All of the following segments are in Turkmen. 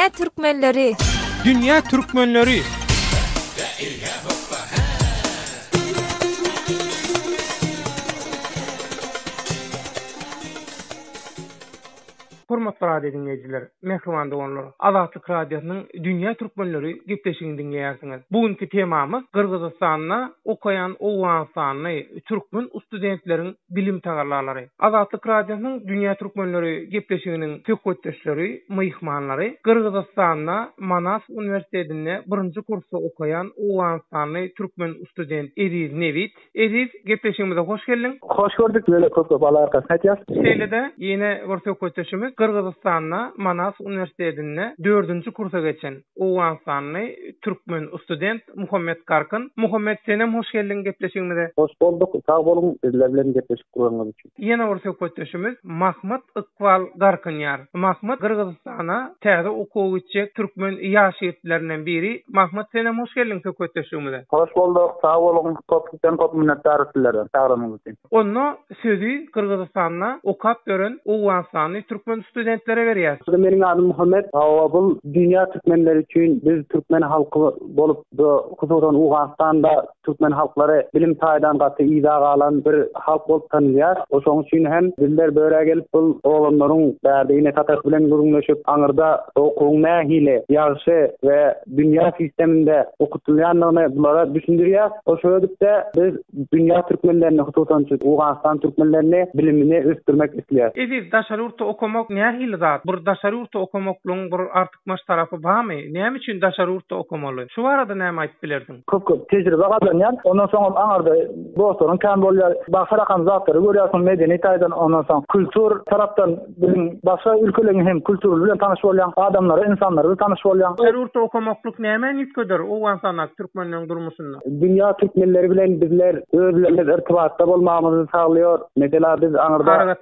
Dünýä türkmenleri! Dünýä türkmenleri! Hormatly radio diňleýjiler, mähriban doganlar! Azatlyk Radiosynyň Dünýä türkmenleri gepleşigini diňleýärsiňiz. Bu günki temamyz Gyrgyzystanda okaýan owganystanly türkmen studentleriň bilim tagallalary. Azatlyk Radiosynyň Dünýä türkmenleri gepleşiginiň söhbetdeşleri, myhmanlary Gyrgyzystanda Manas uniwersitetinde birinji kursda okaýan owganystanly türkmen student Eziz Nebit. Eziz, gepleşigimize hoş geldiň. Hoş gördük, Lele köp köp Alla arkasyn aýtýas. Şeýle-de ýene bir söhbetdeşimiz Gyrgyzystanda Manas uniwersitetinde dördünji kursa geçen Owganystanly türkmen student Muhammet Garkyn. Muhammet senem hoş geldiň gepleşigimize. Hoş bolduk, sag boluň bizler bilen gepleşik guranyňyz üçin. Ýene bir söhbetdeşimiz Mahmyt Ykbal Garkynýar. Mahmyt Gyrgyzystana täze okuwa gitjek türkmen ýaş ýigitlerinden biri. Mahmyt senem hoş geldiň söhbetdeşligimize. Hoş bolduk, sag boluň, köpden köp minnetdarys sizlere çagyranyňyz üçin. Onda sözi Gyrgyzystanda okap ýören owganystanly türkmen studentlere berýäs. Meniň adym Muhammet. Hawa bul dünýä türkmenleri üçin biz türkmen halky bolup bu hususan Owganystanda türkmen halklary bilim taýdan gaty yza galan bir halk bolup tanylýar. Şoň üçin hem bizler börä gelip bul oglanlaryň bärde ene atasy bilen gürrüňleşip aňyrda okuwyň nähili ýagşy we dünýä sisteminde okutylýandygyny bulara düşündirýäs. Şeýdip-de biz Dünýä türkmenlerini, hususan şu Owganystan türkmenlerini bilimini ösdürmek isleýär. Eziz, daşary ýurtda okamak nähili zat? Bir daşary ýurtda okamaklygyň bir artykmaç tarapy barmy? Näme üçin daşary ýurtda okamaly? Şu barada näme aýdyp bilersiň? Köp köp tejribe gazanýan. Ondan soňam aňarda dostlaryň kän bolýar. Başga rakam zatlary görýärsiň medeni taýdan, ondan soň kultur tarapdan Biziň başga ülkeleriň hem kultury bilen tanyş bolýaň, adamlary, ynsanlary bilen tanyş bolýaň. Daşary ýurtda okamaklyk nämäni üýtgeder Owganystandaky türkmenleriň durmuşynda? Dünýä türkmenleri bilen bizler özlerimiz irtibatda bolmagymyzy saglaýar. Mesela biz aňyrda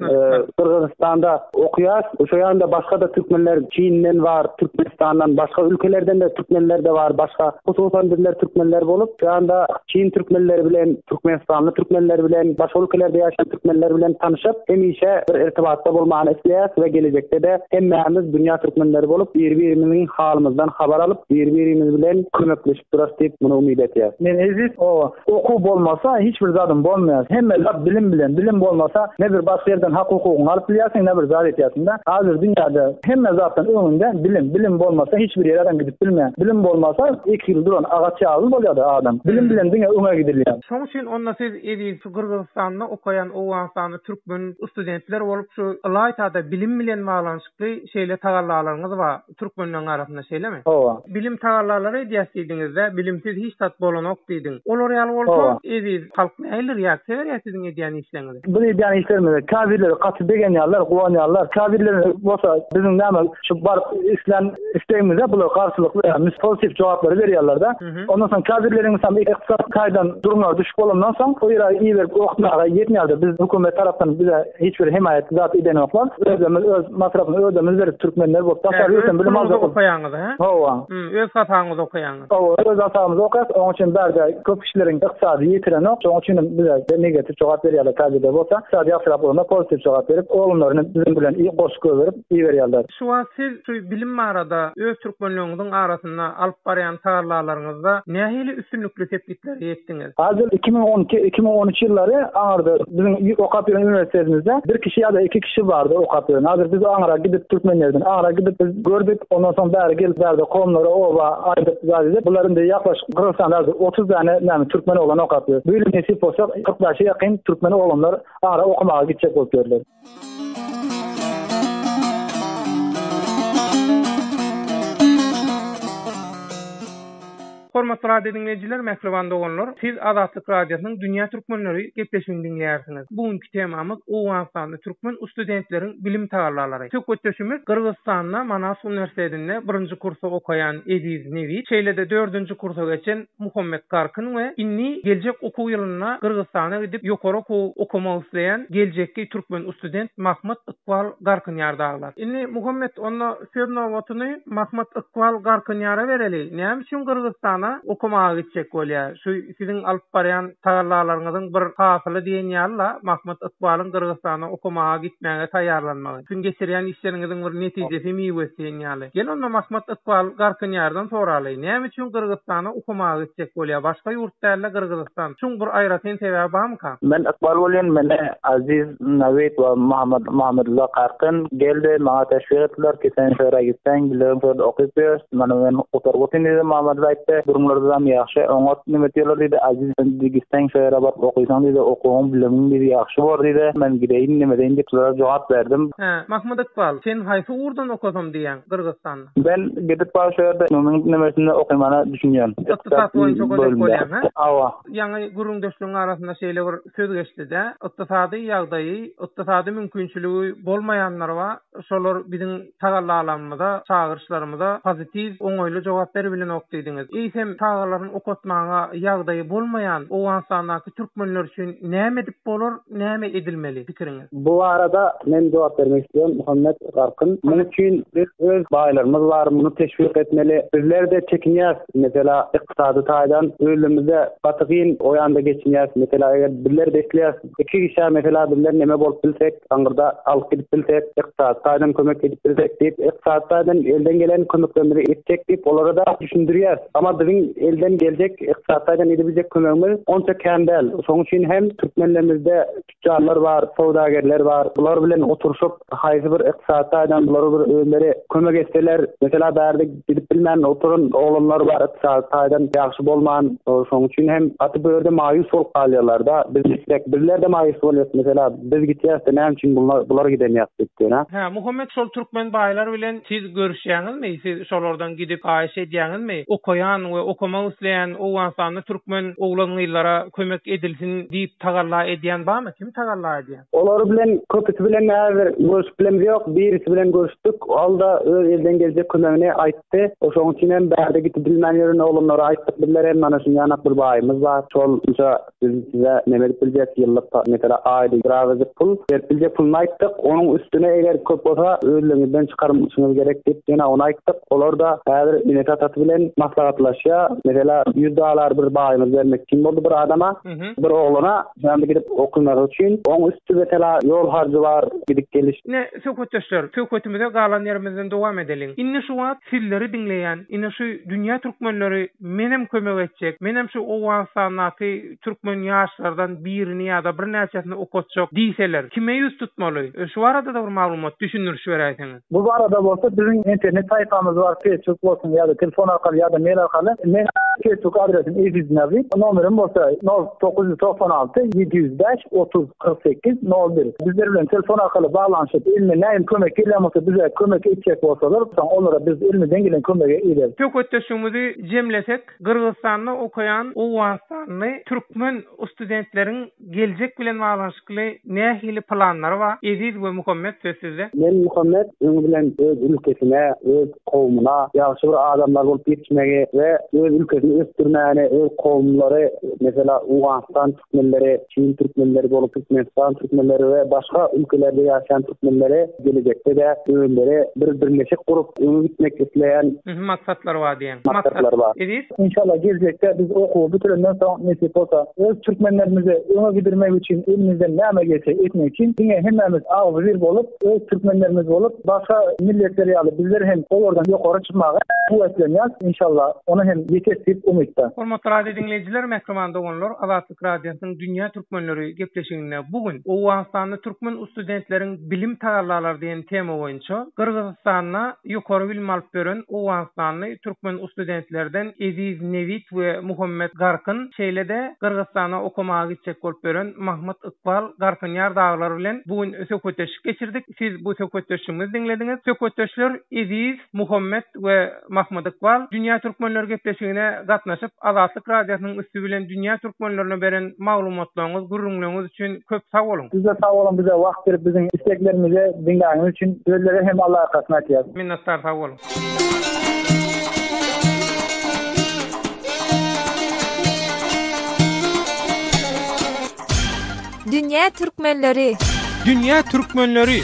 Gyrgyzystanda okaýas. Şo ýanda başga-da türkmenler Çinden bar, Türkmenistandan, başga ülkelerden-de türkmenler-de bar, başga. Hususan bizler türkmenler bolup, şu ýanda Çin türkmenleri bilen, Türkmenistanly türkmenler bilen, başga ülkelerde ýaşaýan türkmenler bilen tanyşyp, hemişe bir irtibatda bolmany isleýäris we gelejekde-de hemmämiz dünýä türkmenleri bolup, biri-birimiziň halymyzdan habar alyp, biri-birimiz bilen kömekleşip durarys diýip, muny umyt etýäris. Men Eziz, oba. Okuw bolmasa, hiç bir zadyň bolmaýar. Hemme zat bilim bilen. Bilim bolmasa, ne bir başga ýerden hak-hukugyňy alyp bilýärsiň, ne bir zat etýärsiň-de. Häzir dünýäde hemme zatdan öňünde bilim. Bilim bolmasa, hiç bir ýere adam gidip bilmeýär. Bilim bolmasa, ekilip duran agaç ýaly bolýar-da adam. Bilim bilen diňe öňe gidilýär. Şoň üçin onda siz Eziz şu Gyrgyzystanda okaýan Owganystanly türkmen studentler bolup şu ylaýta-da bilim bilen baglanyşykly şeýle tagallalaryňyz bar türkmenleriň arasynda şeýlemi? Hawa. Bilim tagallalary edýäs diýdiňizde bilimsiz hiç zat bolanok diýdiň. Olar ýaly bolsa Eziz halk nähili reaksiýa berýär siziň edýän işleriňize? Biz edýän işlerimize käbirleri gaty begenýärler, guwanýarlar. Käbirleri bolsa biziň näme şu baryp islän islegimize bular garşylykly ýa pozitiw jogaplary berýärler-de. Ondan soň käbirleriň mysal ykdysady taýdan durumlary düşük bolandan soň o ýere iberip okatmaga ýetmeýärler. Biz hökümet tarapdan bize hiç bir hemaýat zat edenoklar. Özlerimiz öz masrafyny özlerimiz berip türkmenler bolup daşary ýurtdan bilim aljak. Öz okaýaňyz hä? Hawa. Öz hasabyňyza okaýaňyz. Hawa, öz hasabymyza okaýas. Onuň üçin bärde köp kişileriň ykdysady ýetirenok. Şonuň üçin hem bize negatiw jogap berýärler käbirleri bolsa. Ykdysady ýagşyrak bolanda pozitiw jogap berip, oglanlaryny biziň bilen goşup goýberip iberýärler. Şu wagt siz şu bilim barada öz türkmenleriňiziň arasynda alyp barýan tagallalaryňyzda nähili üstünlikli sepgitlere ýetdiňiz? Häzir 2012, 2013 ýyllary aňyrda biziň okap ýören uniwersitetimizde bir kişi ýa-da iki kişi bardy okap ýören. Häzir biz aňyra gidip türkmenlerden aňyra gidip biz gördük. Ondan soň bäri gelip bärde kowumlara oba aýdyp zat edip bular indi ýaklaşyk Gyrgyzystanda häzir 30 däne näme türkmen oglany okap ýör. Bu ýyl nesip bolsa 45-e ýakyn türkmen oglanlar aňyra okamaga gitjek bolup ýörler. Hormatly radio diňleýjiler, mähriban doganlar, siz Azatlyk Radiosynyň Dünýä Türkmenleri gepleşigini diňleýärsiňiz. Bu günki temamyz Owganystanda türkmen ustudentleriň bilim tagallalary. Söhbetdeşimiz Gyrgyzystanda Manas uniwersitetinde birinji kursda okaýan Eziz Nebit, şeýle-de dördünji kursa geçen Muhammet Garkyn we indi geljek okuw ýylynda Gyrgyzystana gidip ýokary okuw okamak isleýän geljekki türkmen ustudent Mahmyt Ykbal Garkynýar dagylar. Indi Muhammet onda söz nobatyny Mahmyt Ykbal Garkynýara bereli. Näme üçin Gyrgyzystana? Gyrgyzystana okamaga gitjek bolýar. Şu siziň alyp barýan tagallalaryňyzyň bir hasyly diýen ýaly-la Mahmyt Ykbalyň Gyrgyzystana okamaga gitmäge taýýarlanmagy. Siziň geçirýän işleriňiziň bir netijesi, miwesi diýen ýaly. Gel onda Mahmyt Ykbal Garkynýardan soraly. Näme üçin Gyrgyzystana okamaga gitjek bolýar? Başga ýurt däl-de Gyrgyzystan. Şuň bir aýratyn sebäbi barmyka? Men Ykbal bolýan, meni Aziz Nawid we Muhammad Muhammedulla Garkyn geldi, maňa teşwik etdiler ki sen şo ýere gitseň, bilerin şo ýerde okyp ýörs, mana men gutaryp otyryn diýdi, Muhammedulla aýtdy, durumlaryzam ýagşy, oňat neme etýärler diýdi, Aziz sen diýdi gitseň şo ýere baryp okysaň diýdi, okuwyň, bilimiň diýdi ýagşy bor diýdi, men gideýin neme edeýin diýip şulara jogap berdim. Hä, Mahmyt Ykbal, sen haýsy ugurdan okasam diýýäň Gyrgyzystanda? Men gidip baryp şo ýerde munuň nemesinde okymana düşünýän. Ykdysat boýunça okajak bolýaň, hä? Hawa. Ýaňy gürrüňdeşligiň arasynda şeýle bir söz geçdi-de, ykdysady ýagdaýy, ykdysady mümkinçiligi bolmaýanlar bar, şolar biziň tagallalarymyza, çagyryşlarymyza pozitiw, oňaýly jogap beribilenok diýdiňiz. Eýsem, çagalaryny okatmaga ýagdaýy bolmaýan Owganystandaky türkmenler üçin näme edip bolar, näme edilmeli, pikiriňiz? Bu barada men jogap bermek isleýän, Muhammet Garkyn. Munuň üçin biz öz baýlarymyz bar, muny teşwik etmeli. Bizler-de çekinýäris, mesela, ykdysady taýdan özümizde gaty kyn o ýanda geçinýäris. Mesela, eger bizler besleýäris, iki kişä mesela bizler neme bolup bilsek, aňyrda alyp gidip bilsek, ykdysady taýdan kömek edip bilsek diýip, ykdysady taýdan elden gelen kömeklerimizi etjek diýip, olara-da düşündirýäris. Amma biziň elden geljek ykdysady taýdan edebiljek kömegimiz onça kän däl. Şonuň üçin hem türkmenlerimizde Tüçjarlar bar, söwdagerler bar. Bular bilen oturyşyp, haýsy bir ykdysady taýdan bulara bir özleri kömek etseler, mesela bärde gidip bilmän oturan oglanlar bar, ykdysady taýdan ýagşy bolman, şonuň üçin hem gaty bu ýerde maýus bolup galýarlar-da. Biz gitsek, bizler-de maýus bolýas, mesela biz gitýäs-de näme üçin bular bular gidenýas diýip, ýöne. Hä, Muhammet şol türkmen baýlar bilen siz görüşýäňizmi? Siz şolardan gidip haýyş edýäňizmi? Okaýan we okamak isleýän Owganystanda türkmen oglan-gyzlara kömek edilsin diýip tagalla edýän barmy? Kim tagalla edýär? Olar bilen köpüsi bilen häzir görüşip bilemz ýok, birisi bilen görüşdik, ol-da öz elden geljek kömegini aýtdy. Şonuň üçin hem bärde gidip bilmän ýören oglanlara aýtdyk bizler hem mana şuny ýanak bir baýymyz bar, şol munça biz size neme edip biljek ýyllyk mesela aýda birazajyk pul berip biljek puluny aýtdyk. Onuň üstüne eger köp bolsa özleriňizden çykarmyşyňyz gerek diýip ýene ony aýtdyk. Olar-da häzir enesi-atasy bilen maslahatlaşýar. Mesela ýüz dalar bir baýymyz bermekçi boldy bir adama. Bir oglana ýa-da gidip okamagy üçin, oň üsti mesela ýol harjy bar, gidip geliş. Ine, söhbetdeşler, söhbetimize galan ýerimizden dowam edeliň. Indi şu wagt sizleri diňleýän, ine şu dünýä türkmenleri menem kömek etjek, menem şu Owganystandaky türkmen ýaşlardan birini ýa-da birnäçesini okatjak diýseler, kime ýüz tutmaly? Şu barada-da bir maglumat, düşündiriş beräýseňiz. Bu barada bolsa biziň internet sahypamyz bar, Facebook bolsun ýa-da telefon arkaly ýa-da mail arkaly. Meň Facebook adresim Eziz Nazif, nomerim bolsa nol 996 705 30 48 01. Bizler bilen telefon arkaly baglanyşyp, elinden nähili kömek gelýän bolsa bize kömek etjek bolsalar, soň olara biz elimizden gelen kömegi ederis. Söhbetdeşligimizi jemlesek, Gyrgyzystanda okaýan owganystanly türkmen studentleriň geljek bilen baglanyşykly nähili planlary bar? Eziz we Muhammet söz sizde. Men Muhammet öňi bilen öz ülkesine, öz kowumyna ýagşy bir adamlar bolup ýetişmegi we öz ülkesini ösdürmäni, öz kowumlary, mesela Owganystan türkmenleri, Çin türkmenleri bolup Türkmenistan türkmenleri we başga ülkelerde ýaşaýan türkmenleri gelejekde-de özleri bir birleşik gurup öňe gitmek isleýän Maksatlary bar diýýäň. Maksatlary bar. Eziz. Inşallah geljekde biz okuwy bitirenden soň nesip bolsa öz türkmenlerimizi öňe gidirmek üçin elimizden näme gelse etmek üçin diňe hemmämiz agzybir bolup öz türkmenlerimiz bolup başga milletler ýaly bizler hem olardan ýokary çykmaga höweslenýäs inşallah ona hem ýetes diýip umytda. Hormatly radio diňleýjiler, mähriban doganlar, Azatlyk Radiosynyň Dünýä Türkmenleri gepleşiginde bu gün Owganystanda türkmen ustudentleriň bilim tagallalary diýen tema boýunça Gyrgyzystanda ýokary bilim alyp ýören owganystanly türkmen ustudentlerden Eziz Nebit we Muhammet Garkyn, şeýle-de Gyrgyzystana okamaga gitjek bolup ýören Mahmyt Ykbal Garkynýar dagylar bilen bu gün söhbetdeşlik geçirdik. Siz bu söhbetdeşligimizi diňlediňiz. Söhbetdeşler Eziz, Muhammet we Mahmyt Ykbal Dünýä Türkmenleri gepleşigine gatnaşyp, Azatlyk Radiosynyň üsti bilen dünýä türkmenlerine beren maglumatlaryňyz, gürrüňleriňiz üçin köp sag boluň! Sizde sag boluň bize wagt berip biziň isleglerimizi diňläniňiz üçin sizlere hem Alla arkasyn aýtýas. Minnetdar sag boluň. Dünýä türkmenleri. Dünýä türkmenleri.